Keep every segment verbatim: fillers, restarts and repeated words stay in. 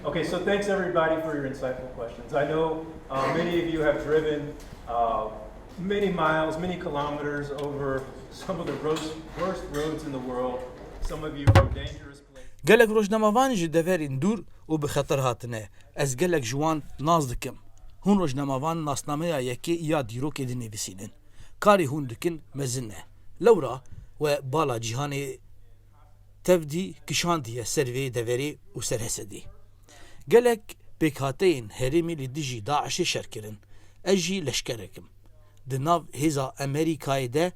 Okay, so thanks everybody for your insightful questions. I know uh, many of you have driven uh, many miles, many kilometers over some of the roads, worst roads in the world. Some of you from dangerous places. Gelek rojnamevan ji deverên dûr û bi xeter hatine. Ez gelek ji wan nas dikim. Hûn rojnamevan nasnameya yekê ya dîrokê dinivîsînin. Karê hûn dikin mezin e. Lewra we bala cîhanê tevdî kişandiye ser vê deverê û ser Hesedê. Gelek pêkhateyên herêmê li dijî DAIŞê şer kirin. Ez jî leşkerek im. Di nav hêza Amerîkayê de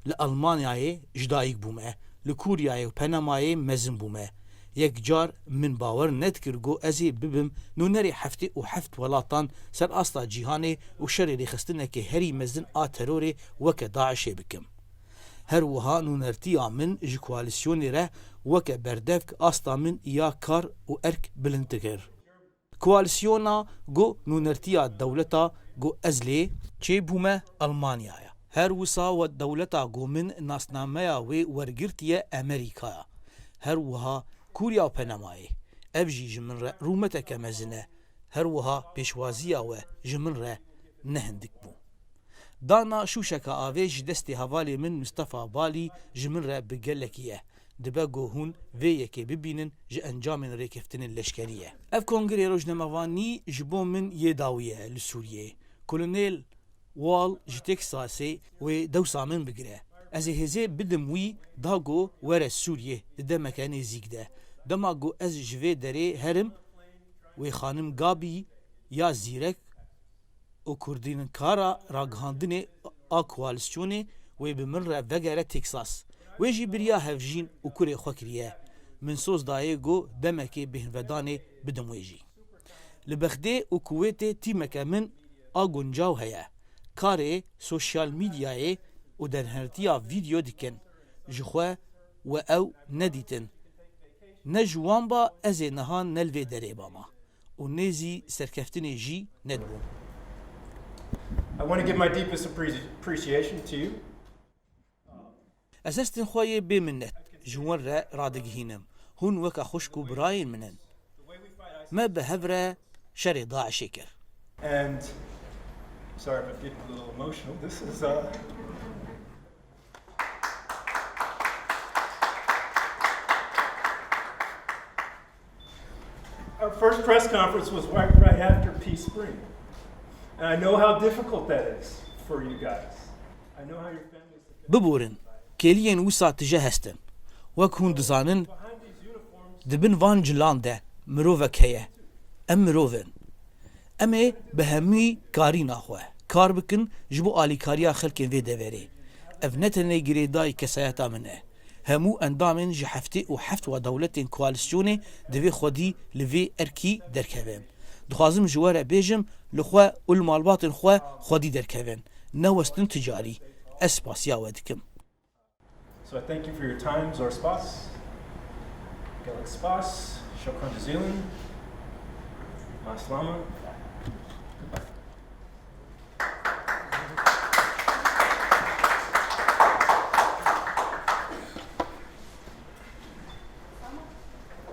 li Almanyayê ji dayik bûme, li Kûryayê û Penamayê mezin bûme. Yek car min bawer nedikir ku ez ê bibim nûnerê heftê û heft welatan ser asta cîhanê û şerê rêxistinekê herî mezin a terorê weke DAIŞê bikim. Her wiha nûnertiya min ji koalîsyonê re weke berdevk asta min ya kar û erk bilind dikir. Koalîsyona ku nûnertiya dewleta ku ez lê çêbûme Almanyaya. Her wisa we dewleta ku min nasnameya wê wergirtiye Amerîkaya. Her wiha Kûrya û Penamayê. Ev jî ji min re rûmeteke mezin e. Her wiha pêşwaziya we ji min re ne hindik bû. Dana şûşeka avê ji destê hevalê min Mistefa Balî ji min re bi gelekî ye. Dibe ku hûn vê yekê bibînin ji encamên rêkeftinên leşkerî ye. Ev kongrê rojnamevanî ji bo min yê dawî ye li Sûriyeyê. Kolonel Wall ji Teksasê wê dewsa min bigire. Ez ê hêzê bidim wî da ku were Sûriyê di demeke nêzîk de. Dema ku ez ji vê derê herim, wê xanim Gabî ya zîrek û kurdînkara ragihandinê a koalîsyonê wê bi min re vegere Teksas. Wê jî biriya hevjîn û kurê xwe kiriye. Min soz dayê ku demekê bêhnvedanê bidim wê jî. Li Bexdê û Kuwêtê tîmeke min a guncaw heye. Karê sosyal medyayê û derhêrtiya vîdeo dikin. Ji xwe we ew nedîtin. Ne ji wan ba ez ê niha ne li vê derê bama û nêzî serkeftinê jî nedibûm. I want to give my deepest appre- appreciation to you. Ez hestên xwe yê bêminnet ji wan re radigihînim. Hûn weke xwişk û birayên min in. Me bi hev re şerê DAIŞê kir. And sorry if I'm getting a little emotional. This is uh, our first press conference was right, right after Peace Spring. And I know how difficult that is for you guys. I know how your families have been. Biborin, kêliyên wisa tije hestin. Wek hûn dizanin, di bin van cilan de mirovek heye. Em mirov in. Em ê bi hemî karîna xwe kar bikin ji bo alîkariya xelkên vê deverê. Ev ne tenê girêdayî kesayeta min e. Hemû endamên ji heftê û heft wa dewletên koalîsyonê divê xwedî li vê erkî derkevin. Dixwazim ji we re bêjim, li xwe û li malbatên xwe xwedî derkevin. Ne westin ti carî. Ez spasiya we dikim. So I thank you for your time. Zor spas. Gelek spas. Shukran jazilan. Maslama. Goodbye.